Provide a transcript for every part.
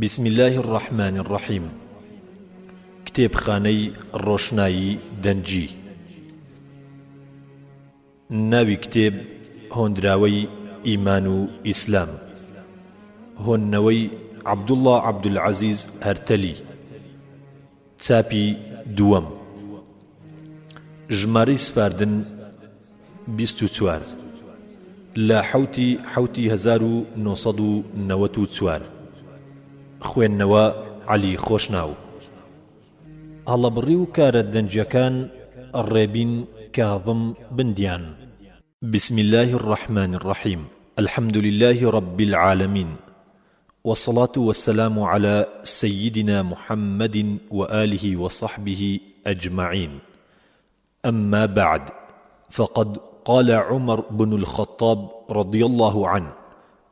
بسم اللە الرحمن الرحیم کتێبخانەی ڕۆشنایی دەنگی ناوی کتێب هۆنراوەی ئیمان و ئیسلام هۆننەوەی عەبدوڵڵا عەبدولعەزیز هەرتەلی چاپی دووەم ژمارەی سپاردن 24 لە حەوتی حەوتی 1994 خوێندنەوە عەلی خۆشناو هەڵەبڕی و کارە دەنگیەکان ڕێبین کاظم بندیان. بسم اللە الرحمن الرحیم الحمد للە رب العالمین والصلاة والسلام علی سیدنا محمد وآله وصحبه اجمعین اما بعد فقد قال عمر بن الخطاب رضی الله عنه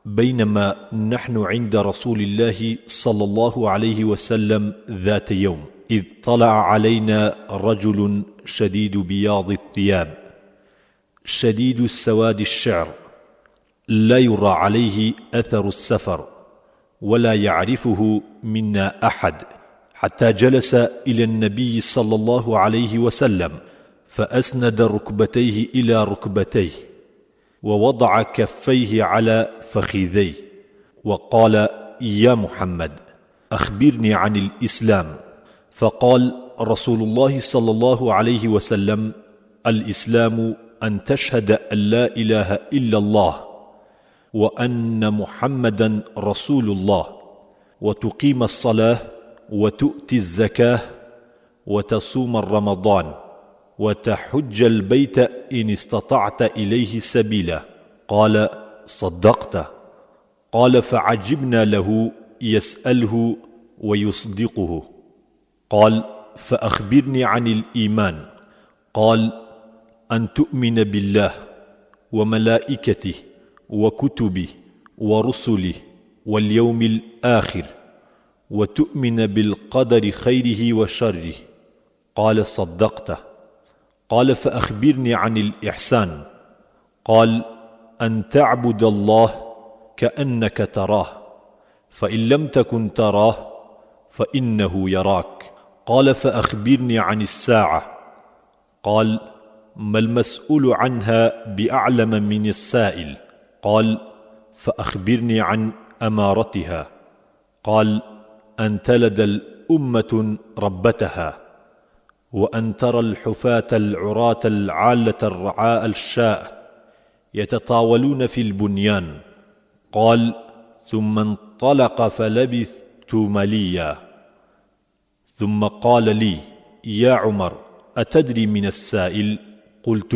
بينما نحن عند رسول الله صلى الله عليه وسلم ذات يوم إذ طلع علينا رجل شديد بياض الثياب شديد السواد الشعر لا يرى عليه أثر السفر ولا يعرفه منا أحد حتى جلس إلى النبي صلى الله عليه وسلم فأسند ركبتيه إلى ركبتيه ووضع كفيه على فخذيه وقال يا محمد أخبرني عن الإسلام فقال رسول الله صلى الله عليه وسلم الإسلام أن تشهد أن لا إله إلا الله وأن محمدا رسول الله وتقيم الصلاة وتؤتي الزكاة وتصوم الرمضان وتحج البيت إن استطعت إليه سبيلا قال صدقت قال فعجبنا له يسأله ويصدقه قال فأخبرني عن الإيمان قال أن تؤمن بالله وملائكته وكتبه ورسله واليوم الآخر وتؤمن بالقدر خيره وشره قال صدقته قال فأخبرني عن الإحسان قال أن تعبد الله كأنك تراه فإن لم تكن تراه فإنه يراك قال فأخبرني عن الساعة قال ما المسؤول عنها بأعلم من السائل قال فأخبرني عن أمارتها قال أن تلد الأمة ربتها وأن ترى الحفاة العراة العالة الرعاء الشاء يتطاولون في البنيان قال ثم انطلق فلبثت مليا ثم قال لي يا عمر أتدري من السائل قلت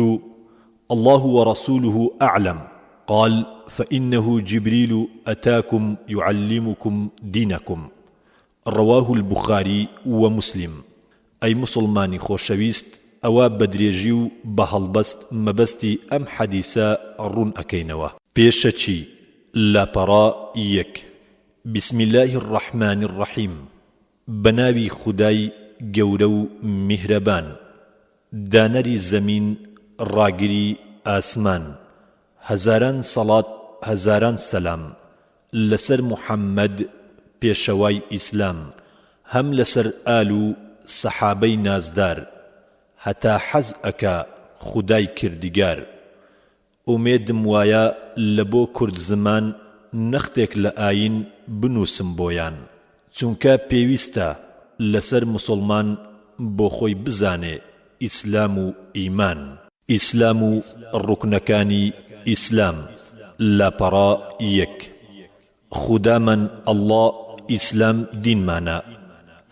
الله ورسوله أعلم قال فإنه جبريل أتاكم يعلمكم دينكم رواه البخاری ومسلم ئەی موسڵمانی خۆشەویست ئەوا بە درێژی و بە هەڵبەست مەبەستی ئەم حەدیسە ڕوون ئەکەینەوە. پێشەکی، لاپەڕە یەک. بسم اللە الرحمن الرحیم بەناوی خودای گەورە و میهرەبان دانەری زەمین ڕاگری ئاسمان هەزاران سەڵات هەزاران سەلام لەسەر محمد پێشەوای ئیسلام هەم لەسەر ئال و سەحابەی نازدار هەتا حەز ئەکا خودای کردگار ئومێدم وایە لە بۆ کورد زمان نەختێک لە ئاین بنوسم بۆیان چونکە پێویستە لەسەر موسوڵمان بۆ خۆی بزانێ ئیسلام و ئیمان. ئیسلام و ڕوکنەکانی ئیسلام لاپەڕە یەک. خودامان اللە ئیسلام دینمانە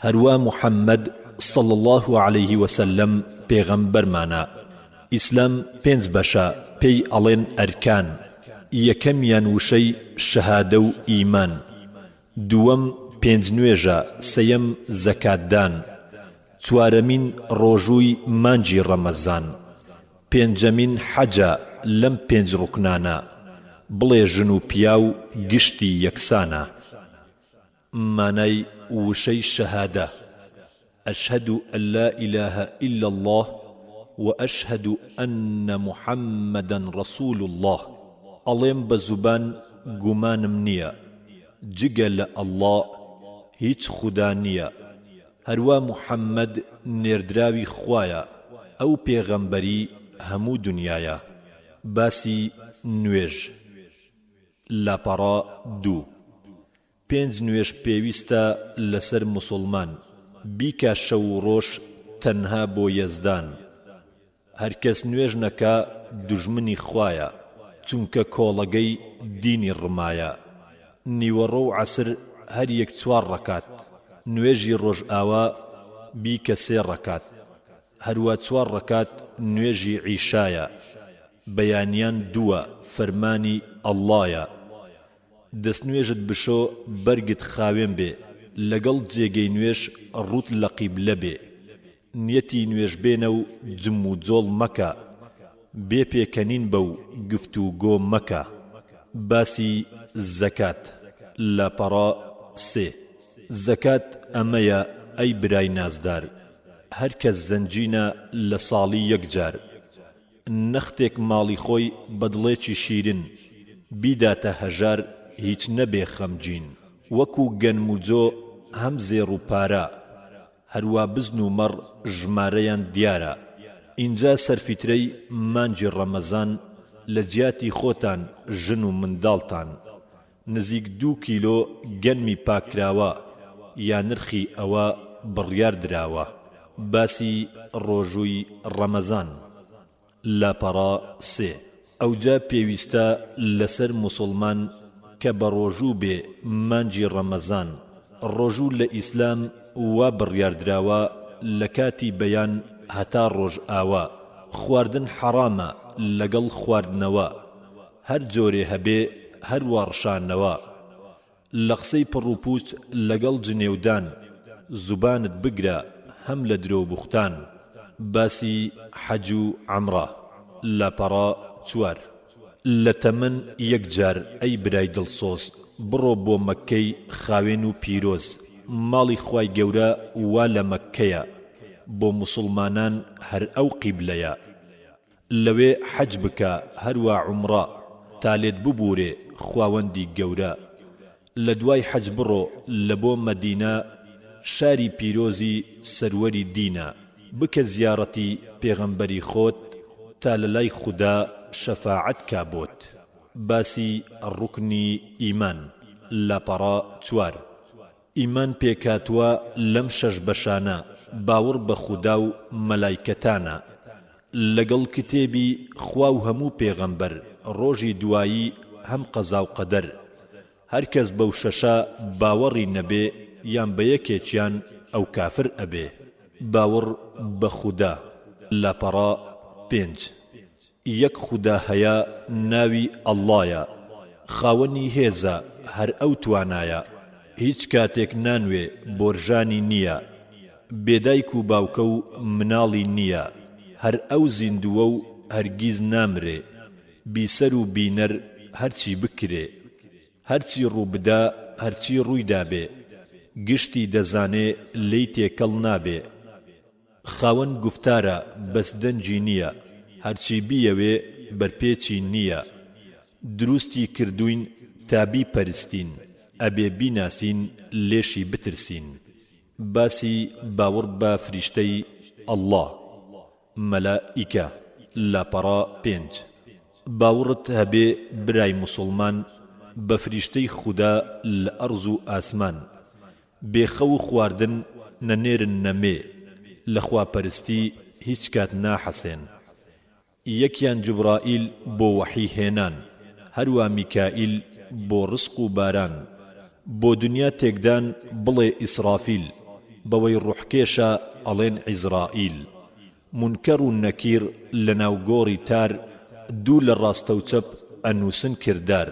هەروا محمد صلی اللە علیه وسلم پێغەمبەرمانە ئیسلام پێنج بەشە پێی ئەڵێن ئەرکان یەکەمیان وشەی شەهادە و ئیمان دووەم پێنج نوێژە سێیەم زەکاتدان چوارەمین ڕۆژووی مانگی ڕەمەزان پێنجەمین حەجە لەم پێنج ڕوکنانە بڵێ ژن و پیاو گشتی یەکسانە. مانای وشەی شەهادە، اشهد ان لا اله الا اللە. واشهد ان محمدا رسول اللە ئەڵێم بە زوبان گومانم نیە جگە لە اللە هیچ خودا نیە هەروا محمد نێردراوی خوایە ئەو پێغەمبەری هەموو دونیایە باسی نوێژ لاپەڕە دوو. پێنج نوێژ پێویستە لەسەر موسوڵمان بیکا شەو و ڕۆژ تەنها بۆ یەزدان هەرکەس نوێژ نەکا دوژمنی خوایە چونکە کۆڵەگەی دینی ڕمایە نیوەڕۆ و عەسر هەر یەک چوار ڕەکات نوێژی ڕۆژئاوا بیکە سێ ڕەکات هەروا چوار ڕەکات نوێژی عیشایە بەیانیان دووە فەرمانی اللە یە دەستنوێژت بشۆ بەرگت خاوێن بێ لەگەڵ جێگەی نوێژ ڕووت لە قیبلە بێ نیەتی نوێژ بێنە و جم و جۆڵ مەکە بێ پێکەنین بە و گفت و گۆ مەکە باسی زەکات لاپەڕە سێ زەکات ئەمەیە ئەی برای نازدار هەر کەس زەنگینە لە ساڵی یەک جار نەختێک ماڵی خۆی بە دڵێکی شیرن بیداتە هەژار هیچ نەبێ خەمگین وەکو گەنم و جۆ هەم زێڕ و پارە هەروا بزن و مەڕ ژمارەیان دیارە ئینجا سەرفیترەی مانگی ڕەمەزان لە جیاتی خۆتان ژن و منداڵتان نزیک دوو کیلۆ گەنمی پاککراوە یا نرخی ئەوە بڕیار دراوە. باسی ڕۆژووی ڕەمەزان. لاپەڕە سێ. ئەوجا پێویستە لەسەر موسوڵمان کە بەڕۆژوو بێ مانگی ڕەمەزان. ڕۆژوو لە ئیسلام وا بڕیار دراوە لە کاتی بەیان هەتا ڕۆژئاوا. خواردن حەڕامە لەگەڵ خواردنەوە. هەر جۆرێ هەبێ هەر وا ڕشانەوە لە قسەی پڕ و پووچ لەگەڵ جنێودان زوبانت بگرە هەم لە درۆ و بوختان باسی حەج و عەمڕە لاپەڕە چوار. لە تەمەن یەک جار ئەی برای دڵسۆز بڕۆ بۆ مەککەی خاوێن و پیرۆز ماڵی خوای گەورە وا لە مەککەیە بۆ موسوڵمانان هەر ئەو قیبلەیە. لەوێ حەج بکە هەروا عومڕە تا لێت ببورێ خواوەندی گەورە لە دوای حەج بڕۆ لە بۆ مەدینە شاری پیرۆزی سەروەری دینە بکە زیاڕەتی پێغەمبەری خۆت تا لە لای خودا شەفاعەت کا بۆت باسی ڕوکنی ئیمان لاپەڕە چوار. ئیمان پێکهاتووە لەم شەش بەشانە، باوەڕ بە خودا و مەلایکەتانە، لەگەڵ کتێبی خوا و هەموو پێغەمبەر، ڕۆژی دوایی هەم قەزا و قەدەر. هەرکەس بەو شەشە باوەڕی نەبێ یان بە یەکێکیان ئەو کافر ئەبێ. باوەڕ بە خودا، لاپەڕە پێنج. یەک خودا هەیە ناوی اللە یە خاوەنی هێزە هەر ئەو توانایە هیچ کاتێک نانوێ بۆرژانی نیە بێ دایک و باوکە و مناڵی نیە هەر ئەو زیندووە و هەرگیز نامرێ بیسەر و بینەر هەرچی بکرێ هەرچی ڕووبدا هەرچی ڕوویدابێ گشتی دەزانێ لێی تێکەڵ نابێ. خاوەن گوفتارە بەس دەنگی نیە هەرچی بیەوێ بەرپێچی نیە دروستی کردوین تا بیپەرستین ئەبێ بیناسین لێشی بترسین باسی باوڕ بە فریشتەی اللە مەلائیکە لاپەڕە پێنج باوڕت هەبێ برای موسوڵمان بە فریشتەی خودا لە ئەڕز و ئاسمان بێ خەو و خواردن نە نێرن نە مێ، لە خواپەرستی هیچ کات ناحەسێن. یەکیان جوبرائیل بۆ وەحی هێنان، هەروا میکائیل بۆ ڕزق و باران. بۆ دنیا تێکدان بڵێ ئیسرافیل، بەوەی ڕوحکێشە ئەڵێن عیزرائیل. مونکەر و نەکیر لە ناو گۆڕی تار دوو لە ڕاستە و چەپ ئەنووسن کردار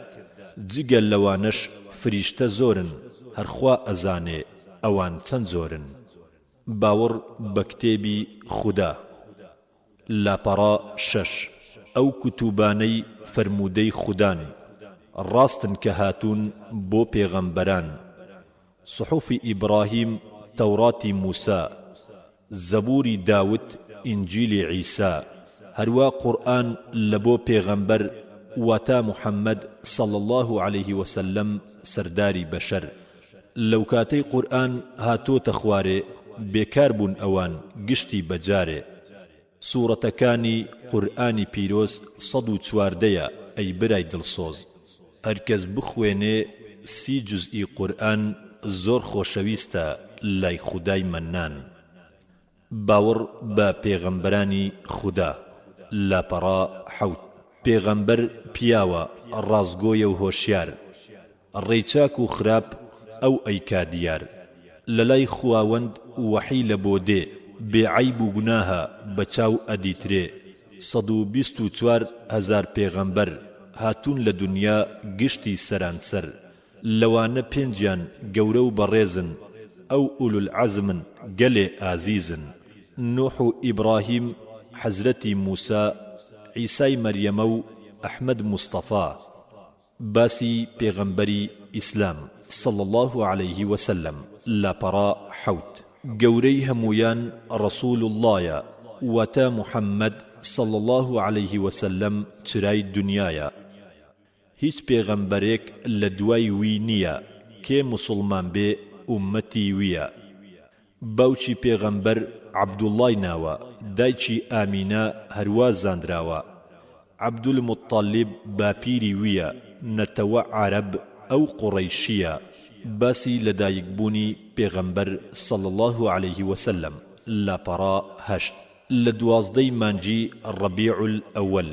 جگە لەوانەش فریشتە زۆرن هەر خوا ئەزانێ ئەوان چەند جۆرن باوەڕ بە کتێبی خودا لاپەڕە شەش ئەو کوتوبانەی فەرموودەی خودان ڕاستن کە هاتوون بۆ پێغەمبەران صحفی ئیبڕاهیم تەوڕاتی موسا زەبوری داود. ئینجیلی عیسا، هەروا قورئان لە بۆ پێغەمبەر واتا محمد صلی اللە علیه وسلم سەرداری بەشەر. لەوکاتەی قورئان هاتۆتە خوارێ بێکار بوون ئەوان گشتی بەجارێ. سوڕەتەکانی قورئانی پیرۆز 114 یە ئەی برای دڵسۆز. هەرکەس بخوێنێ سی جوزئی قورئان زۆر خۆشەویستە لای خودای مەنان. باوەڕ بە پێغەمبەرانی خودا، لاپەڕە حەوت. پێغەمبەر پیاوە ڕاستگۆیە و هۆشیار، ڕێی چاک و خراپ ئەو ئەیکا دیار. لەلای خواوەند وەحی لە بۆ دێ، بێ عەیب و گوناهە بە چاو ئەدیترێ. 124 هەزار پێغەمبەر، هاتوون لە دونیا گشتی سەرانسەر. لەوانە پێنجیان گەورە و بەڕێزن، ئەو ئولولعەزمن گەلێ ئازیزن، نوح و ئیبڕاهیم، حەزرەتی موسا، عیسای مەریەمە و ئەحمەد موستەفا. باسی پێغەمبەری ئیسلام، صلی اللە علیه وسلم، لاپەڕە حەوت. گەورەی هەموویان ڕەسول اللە-یە، واتە محمد، صلی اللە علیه وسلم، چرای دونیایە. هیچ پێغەمبەرێک لە دوای وی نیە کێ موسوڵمان بێ ئوممەتی ویە باوکی پێغەمبەر عەبدوڵای ناوە دایکی ئامینە هەروا زانراوە عەبدولموتەلیب باپیری ویە نەتەوە عەرەب ئەو قوڕەیشیە باسی لەدایک بوونی پێغەمبەر صلی اللە علیه وسلم لاپەڕە هەشت. لە دوازدەی مانگی ڕەبیع الاول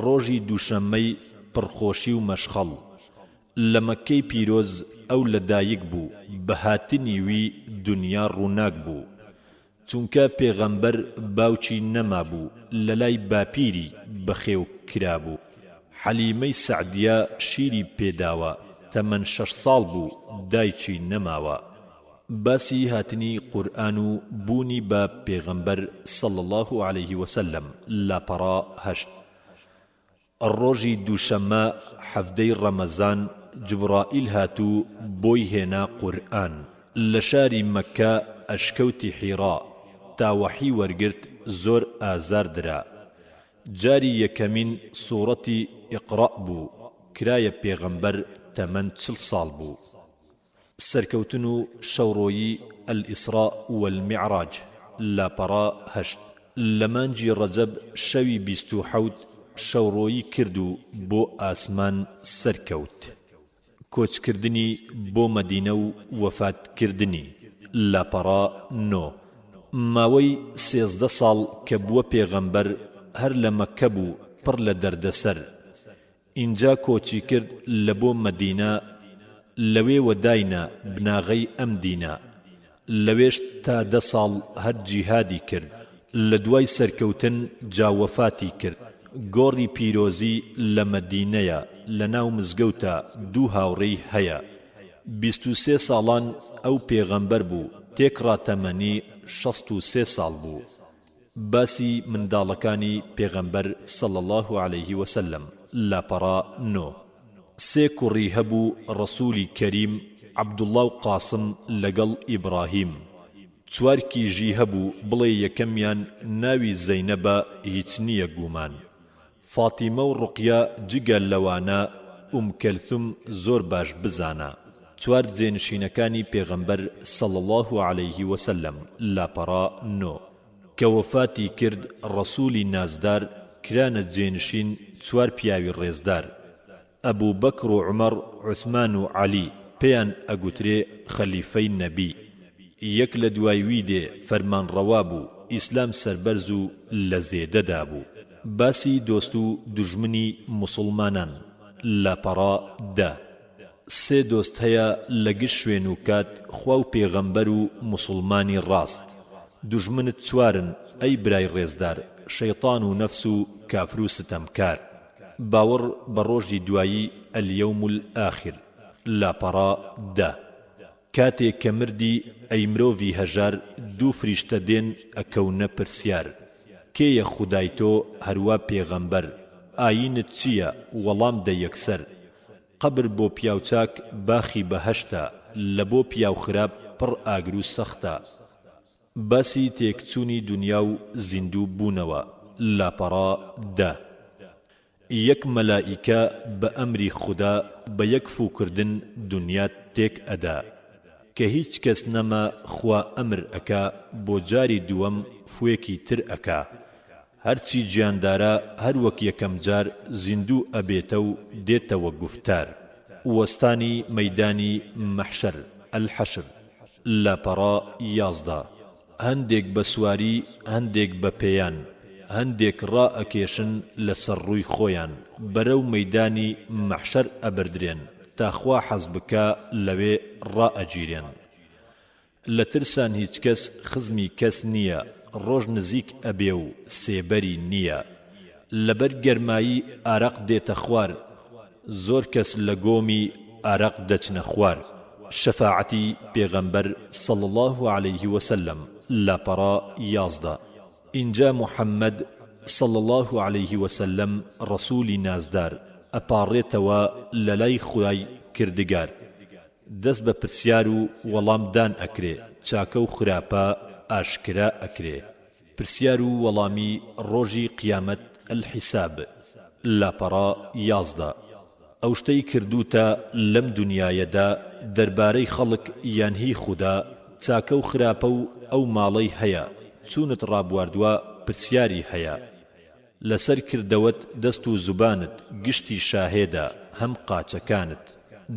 ڕۆژی دووشەممەی پڕ خۆشی و مەشخەڵ لە مەککەی پیرۆز ئەو لە دایک بوو بە هاتنی وی دونیا ڕووناک بوو چونکە پێغەمبەر باوکی نەمابوو لە لای باپیری بەخێو کرابوو حەلیمەی سەعدیە شیری پێداوە تەمەن شەش ساڵ بوو دایکی نەماوە. باسی هاتنی قورئان و بوونی بە پێغەمبەر صلی اللە علیه وسلم لاپەڕە هەشت. ڕۆژی دووشەممە حەڤدەی ڕەمەزان جوبڕائیل هات و بۆی هێنا قورئان لە شاری مەککە ئەشکەوتی حیڕا تا وەحی وەرگرت زۆر ئازار درا جاری یەکەمین سوڕەتی اقرا بوو کرایە پێغەمبەر تەمەن چل ساڵ بوو. سەرکەوتن و شەوڕۆیی الاسراء والمعراج، لاپەڕە هەشت. لە مانگی ڕەجەب شەوی 27 شەوڕۆیی کرد و بۆ ئاسمان سەرکەوت. کۆچکردنی بۆ مەدینە و وەفات کردنی، لاپەڕە نۆ. ماوەی 13 ساڵ کە بووە پێغەمبەر هەر لە مەککە بوو پڕ لە دەردەسەر. ئینجا کۆچی کرد لە بۆ مەدینە لەوێوە داینا بناغەی ئەم دینە لەوێش تا دە ساڵ هەر جیهادی کرد لە دوای سەرکەوتن جا وەفاتی کرد گۆڕی پیرۆزی لە مەدینەیە لە ناو مزگەوتا دوو هاوڕێی هەیە 23 ساڵان ئەو پێغەمبەر بوو تێکڕا تەمەنی 63 ساڵ بوو. باسی منداڵەکانی پێغەمبەر صلی اللە علیه وسلم لاپەڕە نۆ. سێ کوڕی هەبوو ڕەسولی کەریم عەبدوڵا و قاسم لەگەڵ ئیبڕاهیم چوار کیژی هەبوو بڵێ یەکەمیان ناوی زەینەبە هیچ نیە گومان فاتیمە و ڕوقیە جگە لەوانە ئوم کەلثوم زۆر باش بزانە چوار جێنشینەکانی پێغەمبەر صلی اللە علیه وسلم لاپەڕە نۆ کە وەفاتی کرد ڕەسولی نازدار کرانە جێنشین چوار پیاوی ڕێزدار ئەبو بەکر و عومەڕ عوسمان و عەلی پێیان ئەگوترێ خەلیفەی نەبی یەک لە دوای وی دێ فەرمانڕەوا بوو ئیسلام سەربەرز و لە زێدەدا بوو باسی دۆست و دوژمنی موسوڵمانان لاپەڕە دە. سێ دۆست هەیە لە گشت شوێن و کات خوا و پێغەمبەر و موسوڵمانی ڕاست دوژمنت چوارن ئەی برای ڕێزدار شەیتان و نەفس و کافر و ستەمکار باوەڕ بە ڕۆژی دوایی الیوم الاخر لاپەڕە دە. کاتێ کە مردی ئەی مرۆڤی هەژار دوو فریشتە دێن ئەکەونە پرسیار کێیە خودای تۆ هەروا پێغەمبەر ئایینت چییە وەڵام دە یەکسەر قەبر بۆ پیاوچاک باخی بەهەشتە لەبۆ پیاوخراپ پڕ ئاگرو سەختە. باسی تێکچوونی دونیا و زیندوو بوونەوە، لاپەڕە دە. یەک مەلائیکە بە ئەمری خودا بە یەک فووکردن دونیات تێک ئەدا. کە هیچ کەس نەما خوا ئەمر ئەکا بۆ جاری دووەم فوێکی تر ئەکا. هەرچی گیاندارە هەر وەک یەکەم جار زیندوو ئەبێتەو دێتەوە گوفتار. وەستانی مەیدانی مەحشەر، الحشر، لاپەڕە 11. هەندێک بە سواری هەندێک بە پێیان هەندێک ڕائەکێشن لەسەر ڕووی خۆیان بەرەو مەیدانی مەحشەر ئەبردرێن تا خوا حەز بکا لەوێ ڕائەگیرێن. لە ترسان هیچکەس خزمی کەس نییە ڕۆژ نزیک ئەبێ و سێبەری نییە لەبەر گەرمایی ئارەق دێتە خوار زۆر کەس لە گۆمی ئارەق دەچنە خوار شەفاعەتی پێغەمبەر صلی اللە علیه وسلم لاپەڕە 11 ئینجا محمد صلی اللە علیه وسلم ڕەسولی نازدار ئەپاڕێتەوە لەلای خودای کردگار دەست بە پرسیار و وەڵام دان ئەکرێ چاکە و خراپە ئاشکرا ئەکرێ پرسیار و وەڵامی ڕۆژی قیامەت الحساب لاپەڕە 11 ئەو شتەی کردووتە لەم دونیایەدا دەربارەی خەڵک یان هی خودا چاکە و خراپە و ئەو ماڵەی هەیە چونت ڕابواردوە پرسیاری هەیە لەسەر کردەوەت دەست و زوبانت گشتی شاهێدە هەم قاچەکانت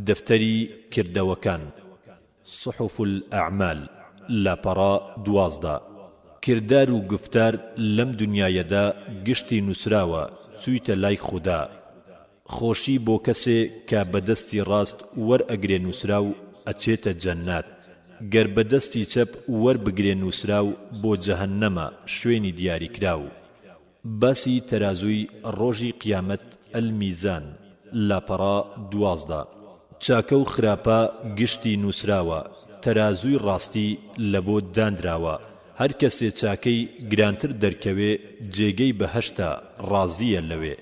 دەفتەری کردەوەکان، صحف الاعمال، لاپەڕە 12. کردار و گوفتار لەم دونیایەدا گشتی نوسراوە چویتە لای خودا خۆشی بۆ کەسێ کە بە دەستی ڕاست وەرئەگرێ نوسراو ئەچێتە جەنات گەر بە دەستی چەپ وەربگرێ نوسراو بۆ جەهەنەمە شوێنی دیاریکراو. باسی تەرازووی ڕۆژی قیامەت المیزان، لاپەڕە 12. چاکە و خراپە گشتی نووسراوە، تەرازووی ڕاستی لەبۆ دانراوە، هەر کەسێ چاکەی گرانتر دەرکەوێ جێگەی بەهەشتە ڕازییە لەوێ.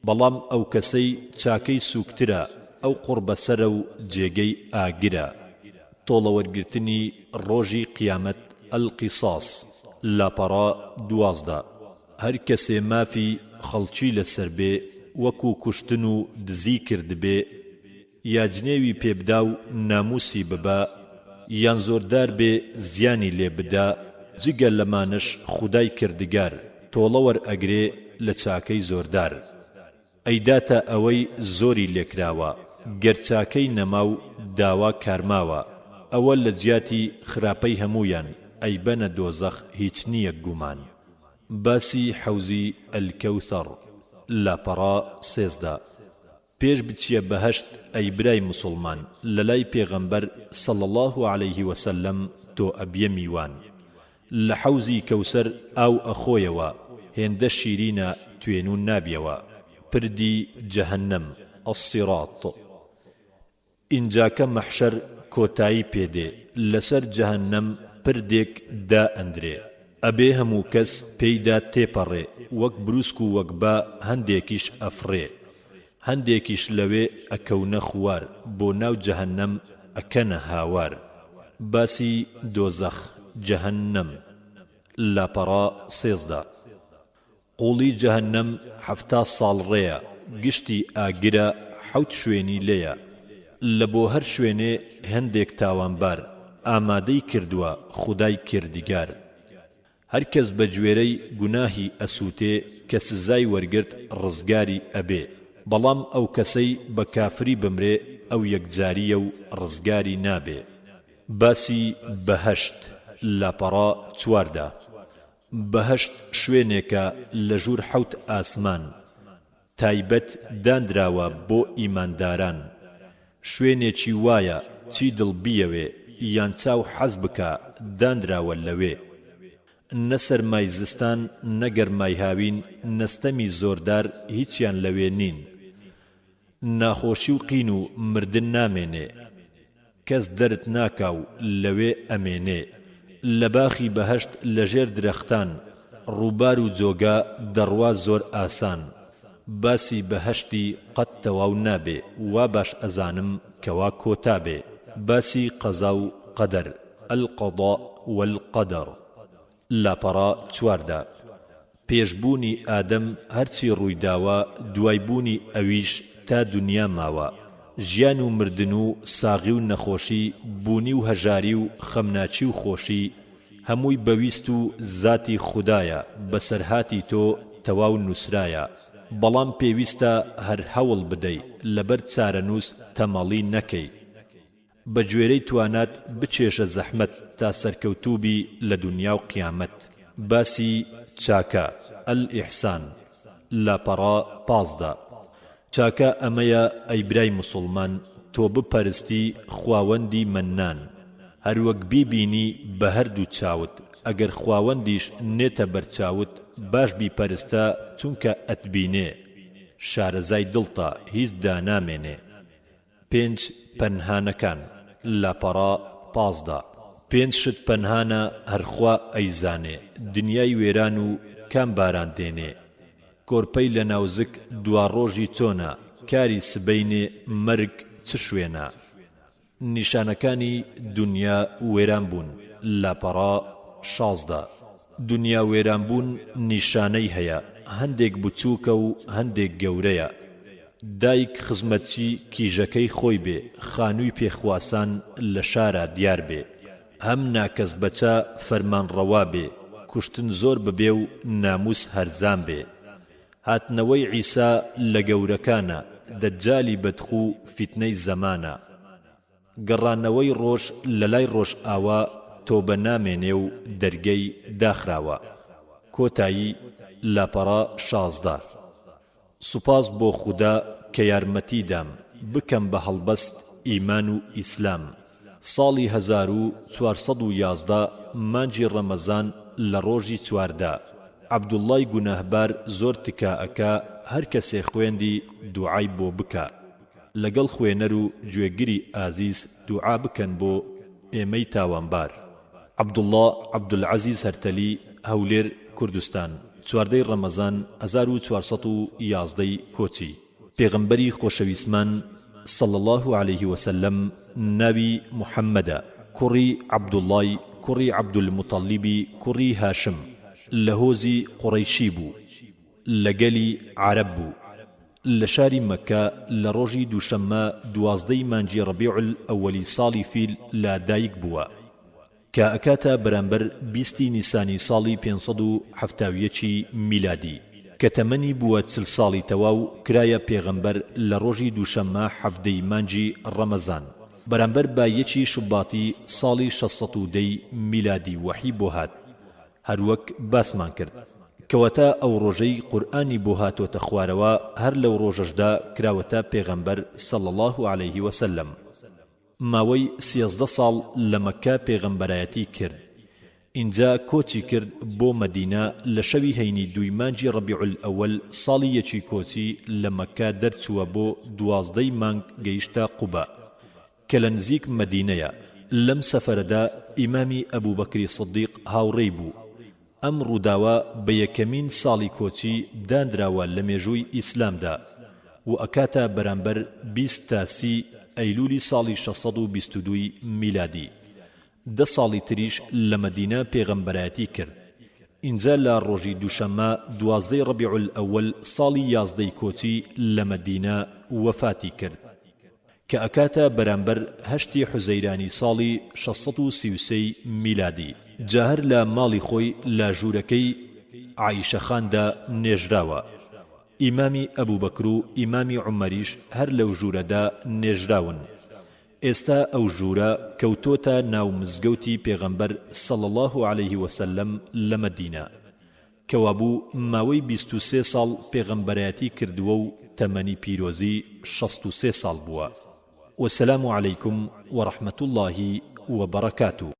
بەڵام ئەوکەسەی چاکەی سووکترە ئەو قوڕبەسەرە و جێگەی ئاگرە. تۆڵەوەرگرتنی ڕۆژی قیامەت القصاص، لاپەڕە 12. هەر کەسێ مافی خەڵکی لەسەر بێ وەکو کوشتن و دزی کردبێ یا جنێوی پێ بدا و ناموسی ببا یان زۆردار بێ زیانی لێ بدا جگە لەمانەش خودای کردگار تۆڵە وەرئەگرێ لە چاکەی زۆردار ئەیداتە ئەوەی زۆری لێکراوە گەر چاکەی نەما و داوا کارماوە ئەوە لە جیاتی خراپەی هەموویان ئەیبەنە دۆزەخ هیچ نیە گومان. باسی حەوزی الکوثر لاپەڕە 13. پێش بچیە بەهەشت ئەی برای موسوڵمان لەلای پێغەمبەر صلی اللە علیه وسلم تۆ ئەبیە میوان لە حەوزی کەوسەر ئاو ئەخۆیەوە هێندە شیرینە توێنو نابیەوە پردی جەهەنەم الصراط. ئینجاکە مەحشەر کۆتایی پێ دێ لەسەر جەهەنەم پردێک دا ئەندرێ ئەبێ هەموو کەس پێیدا تێپەڕێ وەک بروسک و وەک با هەندێکیش ئەفڕێ هەندێکیش لەوێ ئەکەونە خوار بۆ ناو جەهەنەم ئەکەنە هاوار باسی دۆزەخ، جەهەنەم، لاپەڕە 13. قوڵی جەهەنەم 70 ساڵ ڕێیە گشتی ئاگرە حەوت شوێنی لێیە لە بۆ هەر شوێنێ هەندێک تاوانبار ئامادەی کردوە خودای کردگار هەر کەس بە گوێرەی گوناهی ئەسوتێ کە سزای وەرگرت ڕزگاری ئەبێ بەڵام ئەو کەسەی بە کافری بمرێ ئەو یەکجاریە و ڕزگاری نابێ باسی بەهەشت لاپەڕە 14. بەهەشت شوێنێکە لە ژوور حەوت ئاسمان، تایبەت دانراوە بۆ ئیمانداران، شوێنێکی وایە چی دڵ بیەوێ یان چاو حەز بکا دانراوە لەوێ. نە سەرمای زستان نە گەرمای هاوین نە ستەمی زۆردار هیچیان لەوێ نین. ناخۆشی و قین و مردن نامێنێ. کەس دەرت ناکا و لەوێ ئەمێنێ. لە باخی بەهەشت لە ژێر درەختان. ڕووبار و جۆگا دەڕوا زۆر ئاسان. باسی بەهەشتی قەت تەواو نابێ وا باش ئەزانم کەوا کۆتا بێ. باسی قەزا و قەدەر، القضاء والقدر. لاپەڕە 14. پێش بوونی ئادەم هەرچی ڕوویداوە دوای بوونی ئەویش تا دونیا ماوە ژیان و مردن و ساغی و نەخۆشی بوونی و هەژاری و خەمناکی و خۆشی هەمووی بە ویست و زاتی خودایە بەسەرهاتی تۆ تەواو نوسرایە بەڵام پێویستە هەر هەوڵ بدەی لەبەر چارەنووس تەمەڵی نەکەی. بە گوێرەی توانات بکێشە زەحمەت تا سەرکەوتوو بی لە دونیا و قیامەت. باسی چاکە، الاحسان، لاپەڕە 15. چاکە ئەمەیە ئەی برای موسوڵمان تۆ بپەرستی خواوەندی مەننان هەروەک بیبینی بە هەردوو چاوت ئەگەر خواوەندیش نێتە بەرچاوت باش بیپەرستە چونکە ئەتبینێ شارەزای دڵتە هیچ دانامێنێ. پێنج پەنهانەکان، لاپەڕە 15. پێنج شت پەنهانە هەر خوا ئەیزانێ دنیای وێران و کام باران دێنێ کۆرپەی لە ناوزک دواڕۆژی چۆنە کاری سبەینێ مەرگ چ شوێنە نیشانەکانی دنیا وێران بوون، لاپەڕە 16. دنیا وێران بوون نیشانەی هەیە هەندێک بچووکە و هەندێک گەورەیە دایک خزمەتچی کیژەکەی خۆی بێ خانووی پێ خواسان لە شارا دیار بێ هەم ناکەس بەچە فەرمان ڕەوا بێ کوشتن زۆر ببێ و نامووس هەرزان بێ هاتنەوەی عیسا لە گەورەکانە دەجالی بەدخوو فیتنەی زەمانە. گەڕانەوەی ڕۆژ لەلای ڕۆژئاوا تۆبە نامێنێ و دەرگەی داخراوە. کۆتایی، لاپەڕە 16. سوپاس بۆ خودا کە یارمەتی دام بکەم بە هەڵبەست ئیمان و ئیسلام. ساڵی 1411 مانگی ڕەمەزان لە ڕۆژی 14 عەبدوڵڵای گوناهبار زۆر تکا ئەکا هەر کەسێ خوێندی دوعای بۆ بکا. لەگەڵ خوێنەر و گوێگری ئازیز دوعا بکەن بۆ ئێمەی تاوانبار. عەبدوڵڵا عەبدولعەزیز هەرتەلی، هەولێر، کوردستان، 14 ی ڕەمەزان 1411 ی کۆچی. پێغەمبەری خۆشەویستمان صلی اللە علیه وسلم ناوی محمدە کوڕی عەبدوڵڵای کوڕی عەبدولموتەڵیبی کوڕی هاشم لە هۆزی قوڕەیشی بوو. لە گەلی عەرەب بوو. لە شاری مەککە لە ڕۆژی دووشەممە 12 ی مانگی ڕەبیع الاوەلی ساڵی فیل لە دایک بووە کە ئەکاتە بەرامبەر 20 ی نیسانی ساڵی 571 ی میلادی کە تەمەنی بووە 40 ساڵی تەواو کرایە پێغەمبەر لە ڕۆژی دووشەممە 17 ی مانگی ڕەمەزان بەرامبەر بە یەکی شوباتی ساڵی 610 ی میلادی وەحی بۆ هات هەروەک باسمان کرد. کەواتە ئەو ڕۆژەی قورئانی بۆ هاتۆتە خوارەوە هەر لەو ڕۆژەشدا کراوەتە پێغەمبەر صلی اللە علیه وسلم. ماوەی 13 ساڵ لە مەککە پێغەمبەرایەتی کرد ئینجا کۆچی کرد بۆ مەدینە لە شەوی هەینی دووی مانگی ڕەبیع الاول ساڵی یەکی کۆچی لە مەککە دەرچووە بۆ دوازدەی مانگ گەیشتە قوبا کە لە نزیک مەدینەیە، لەم سەفەرەدا ئیمامی ئەبوبەکری سدیق هاوڕێی بوو، ئەم ڕووداوە بە یەکەمین ساڵی کۆچی دانراوە لە مێژووی ئیسلامدا و ئەکاتە بەرامبەر 20 تا 30 ئەیلولی ساڵی 622 ی میلادی. دە ساڵی تریش لە مەدینە پێغەمبەرایەتی کرد. ئینجا لە ڕۆژی دووشەممە دوازدەی ڕەبیع الاول ساڵی یازدەی کۆچی لە مەدینە وەفاتی کرد. کە ئەکاتە بەرامبەر هەشتی حوزەیرانی ساڵی 633 ی میلادی. جا هەر لە ماڵی خۆی لە ژوورەکەی عائیشە خاندا نێژراوە. ئیمامی ئەبوبەکر و ئیمامی عومەریش هەر لەو ژوورەدا نێژراون. ئێستا ئەو ژوورە کەوتۆتە ناو مزگەوتی پێغەمبەر صلی اللە علیه وسلم لە مەدینە. کەوابوو ماوەی 23 ساڵ پێغەمبەرایەتی کردووە و تەمەنی پیرۆزی 63 ساڵ بووە. والسلام علیکم ورحمة اللە وبرکاته.